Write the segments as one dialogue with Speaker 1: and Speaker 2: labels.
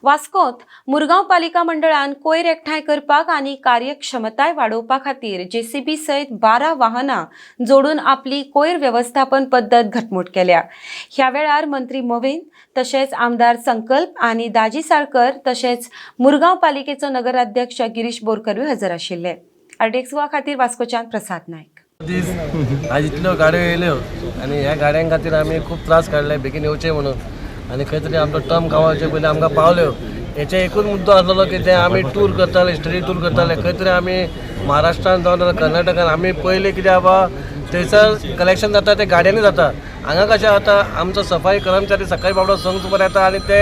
Speaker 1: वास्कोत मुरगांव पालिका मंडळान कोयर एकठांय करपाक आनी कार्यक्षमताय वाडोवपा खातीर जेसीबी सयत 12 वाहनां जोडून आपली कोयर वेवस्थापन पद्दत घटमूट केल्या. ह्या वेळार मंत्री मोविन तशेंच आमदार संकल्प आनी दाजी साळकर तशेंच मुरगांव पालिकेचो नगराध्यक्ष गिरीश बोरकरूय हजर आशिल्ले. आरडीएक्स गोवा खातीर वास्कोच्यान प्रसाद नायक.
Speaker 2: दीस आज इतल्यो गाडयो येयल्यो आनी ह्या गाडयां खातीर आमी खूब त्रास काडले बेगीन येवचे म्हणून आनी खंय तरी आमचो टर्म खावचे पयलीं आमकां पावल्यो. हेचे एकूच मुद्दो आसलेलो की ते आमी टूर करताले, स्टडी टूर करताले, खंय तरी आमी महाराष्ट्रान जावं नाल्यार कर्नाटकान आमी पयलीं कितें बाबा थंयसर कलेक्शन जाता ते गाडयांनी जाता. हांगा कशें जाता, आमचो सफाई कर्मचारी सकाळी बाबडो संक सुमार येता आनी ते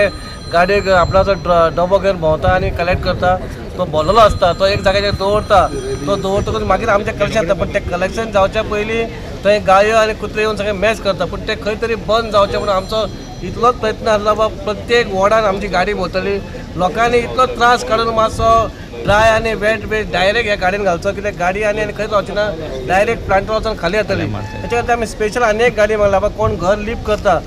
Speaker 2: गाडयेक आपणाचो डबो घेवन भोंवता आनी कलेक्ट करता. तो भरलेलो आसता, तो एक जाग्याचेर दवरता. तो दवरतकूच मागीर आमचें कलेक्शन जाता, पण तें कलेक्शन जावच्या पयलीं थंय गायो आनी कुत्रे येवन सगळें मॅस करता. पूण तें खंय तरी बंद जावचें म्हणून आमचो इतलोच प्रयत्न आसलो बाबा प्रत्येक वॉर्डान आमची गाडी भोंवतली. लोकांनी इतलो त्रास काडून मातसो ड्राय आनी वेट वेस्ट डायरेक्ट ह्या गाडयेन घालचो, कित्याक गाडी आनी आनी खंयच वचना, डायरेक्ट प्लांटार वचून खाली येतली. तेच्या खातीर आमी स्पेशल आनी एक गाडी मागला. बाबा कोण घर लीप करता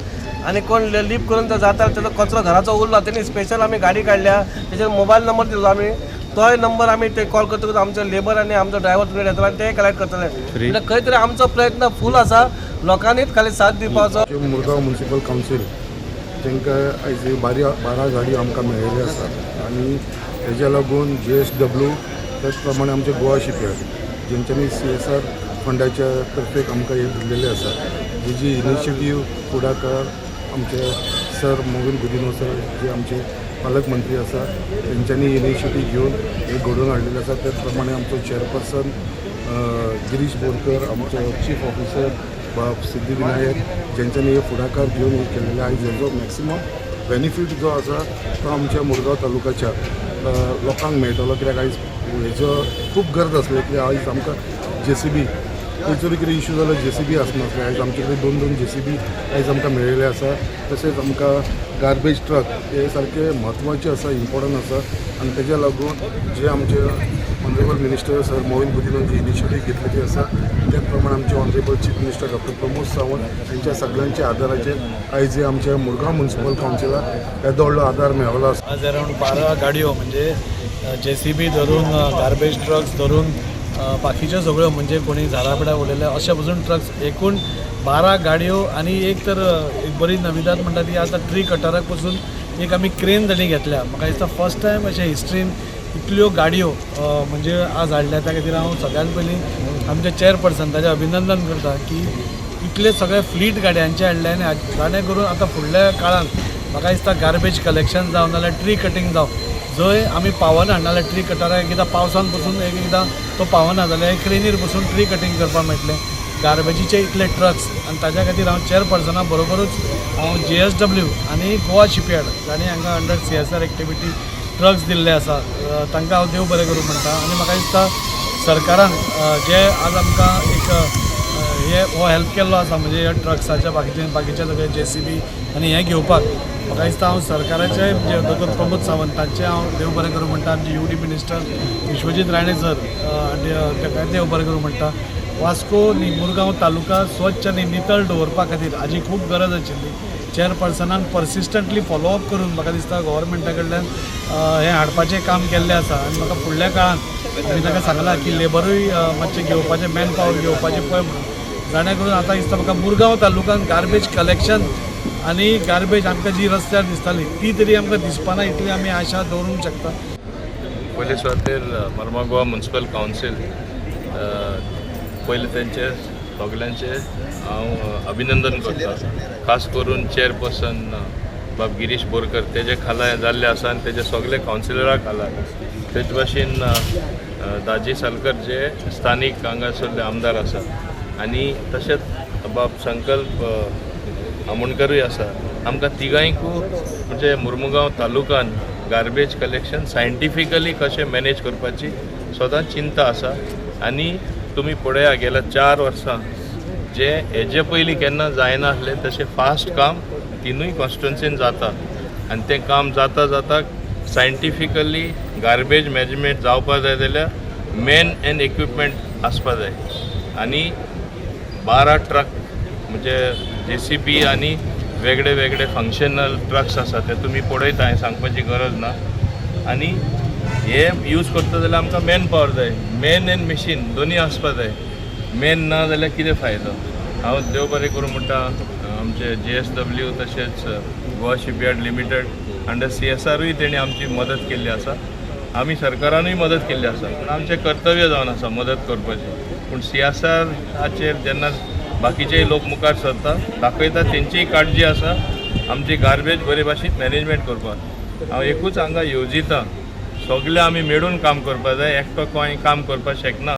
Speaker 2: आनी कोण लीप करून तो जाता, तेजो कचरो घराचो उरला, तेणी स्पेशल आमी गाडी काडल्या. तेजेर मोबायल नंबर दिलो आमी, तोय नंबर आमी ते कॉल करतकूच आमचो लेबर आनी आमचो ड्रायव्हर तुमचे येतलो आनी ते कलेक्ट करतले. म्हणल्यार खंय तरी आमचो प्रयत्न फूल आसा, लोकांनीच खाली साथ दिवपाचो.
Speaker 3: मुरगांव म्युनिसिपल कावन्सील तांकां आयज 12 गाडयो आमकां मेळिल्ल्यो आसा आनी हेज्या लागून जेएसडब्ल्यू, त्याच प्रमाणे आमचे गोवा शिपयार्ड जेंच्यांनी सीएसआर फंडाच्या तर्फेक आमकां हे दिल्लेले आसा. हेजी इनिशिएटीव फुडाकार आमचे सर मोविन गुदिन्हो सर, जे आमचे पालकमंत्री आसा, तेंच्यांनी इनिशिएटीव घेवन हे घडोवन हाडलेले आसा. त्याच प्रमाणे आमचो चेअरपर्सन गिरीश बोरकर, आमचो चीफ ऑफिसर बाब सिद्धिविनायक, जेंच्यांनी हे फुडाकार घेवन हे केलेले. आयज हेजो मॅक्सिमम बेनिफीट जो आसा तो आमच्या मुरगांव तालुक्याच्या लोकांक मेळटलो, कित्याक आयज हेजो खूब गरज आसली, कित्याक आयज आमकां जेसीबी खंयसर कितें इशू जालो जेसीबी आसनासले. आयज आमचे कडेन दोन दोन जेसीबी आयज आमकां मेळिल्ले आसा. तशेंच आमकां गार्बेज ट्रक हे सारके म्हत्वाचे आसा, इम्पॉर्टंट आसा आनी तेज्या लागून जे आमचे ऑनरेबल मिनिस्टर सर मोविन गुदिन्होन जी इनिशिएटीव घेतलेली आसा, त्याच प्रमाणे आमचे honourable chief minister doctor Pramod Sawant यांच्या सगळ्यांच्या आदाराचेर आयज हे आमच्या मुरगांव म्युनिसिपल कावन्सिलाक येदो व्हडलो आदार मेळ्ळो आसा.
Speaker 4: आज अरावंड 12 गाडयो, म्हणजे जेसीबी धरून, गार्बेज ट्रक्स धरून, बाकीच्यो सगळ्यो, म्हणजे कोणी झाडां पेडां उडयले अशे पसून ट्रक्स, एकूण 12 गाडयो. आनी एक तर एक बरी नविदाद म्हणटा ती आतां ट्री कटराक पसून एक आमी क्रेन तांणी घेतल्या. म्हाका दिसता फर्स्ट टायम अशें हिस्ट्रीन इतल्यो गाडयो म्हणजे आज हाडल्या. त्या खातीर हांव सगळ्यात पयलीं आमचे चेअरपर्सन ताचें अभिनंदन करता की इतले सगळे फ्लीट गाडयांचे हाडले आनी जाणे करून आतां फुडल्या काळान म्हाका दिसता गार्बेज कलेक्शन जावं नाल्यार ट्री कटींग जावं, जंय आमी पावना, नाल्यार ट्री कटराक एकदां पावसान पसून एक एकदां तो पावना जाल्यार क्रेनीर बसून ट्री कटींग करपाक मेळटलें. गार्बेजीचे इतले ट्रक्स आनी ताच्या खातीर हांव चेअरपर्सना बरोबरूच हांव जेएसडब्ल्यू आनी गोवा शिपयार्ड जांणी हांगा अंडर सीएसआर एक्टिविटी ट्रक्स दिल्ले आसा, तांकां हांव देव बरें करूं म्हणटा. आनी म्हाका दिसता सरकारान जे आज आमकां एक हे हो हेल्प केल्लो आसा, म्हणजे ह्या ट्रक्साच्या बाकीचे बाकीचे सगळे जेसीबी आनी हें घेवपाक, म्हाका दिसता हांव सरकाराचे, म्हणजे दोतोर प्रमोद सावंत तांचें हांव देव बरें करूं म्हणटा. आमचे UD minister Vishwajit Rane sir, ताका देव बरें करूं म्हणटा. वास्को न्ही, मुरगांव तालुका स्वच्छ आनी नितळ दवरपा खातीर हाजी खूब गरज आशिल्ली. चेअरपर्सनान पर्सिस्टंटली फॉलोअप करून म्हाका दिसता गव्हर्मेंटा कडल्यान हें हाडपाचें काम केल्लें आसा. आनी म्हाका फुडल्या काळान आमी ताका सांगलां की लेबरूय मातशें घेवपाचें, मॅन पावर घेवपाचें पळय म्हणून, जाणे करून आतां दिसता म्हाका मुरगांव तालुक्यान गार्बेज कलेक्शन आनी गार्बेज आमकां जी रस्त्यार दिसताली ती तरी आमकां दिसपाना, इतली आमी आशा दवरूंक शकता.
Speaker 5: पयले सुवातेर मर्मागोवा म्युनिसिपल कावन्सील, पयले तेंचे सगल्यांचे हांव अभिनंदन करता, खास करून चेअरपर्सन बाब गिरीश बोरकर, तेजे खाला हें जाल्लें आसा आनी तेजे सगळे कावन्सिलरा खाला. तेच भाशेन दाजी सालकर जे स्थानीक हांगासरले आमदार आसा आनी तशेंच बाब संकल्प आमोणकरूय आसा. आमकां तिगांयकू म्हणजे मुर्मुगांव तालुकान गार्बेज कलेक्शन सायंटिफिकली कशें मॅनेज करपाची सदांच चिंता आसा. आनी तुमी पळया, गेल्या 4 वर्सां जे हेजे पयलीं केन्ना जायनासलें तशें फास्ट काम तिनूय कॉन्स्टिट्युन्सीन जाता आनी तें काम जाता जाता सायंटिफिकली गार्बेज मॅनेजमेंट जावपा जाय जाल्यार मॅन एंड इक्विपमेंट आसपा जाय. आनी 12 ट्रक म्हणजे जेसीबी आनी वेगळे वेगळे फंक्शनल ट्रक्स आसा ते तुमी पळयता, हांवें सांगपाची गरज ना. आनी हे यूज करता जाल्यार आमकां मॅन पावर जाय, मॅन एन्ड मशीन दोनूय आसपा जाय. मॅन ना जाल्यार कितें फायदो? हांव देव बरें करूं म्हणटा, आमचे JSW तशेंच गोवा शिपयार्ड लिमिटेड अंडर CSRूय तेणी आमची मदत केल्ली आसा. आमी सरकारानूय मदत केल्ली आसा, पूण आमचें कर्तव्य जावन आसा मदत करपाचें. पूण CSRाचेर जेन्ना बाकीचेय लोक मुखार सरता, दाखयता तेंचीय काळजी आसा आमची गार्बेज बरे भाशेन मॅनेजमेंट करपाक. हांव एकूच हांगा येवजिता, सगळे आमी मेळून काम करपाक जाय, एकटो कोण काम करपाक शकना.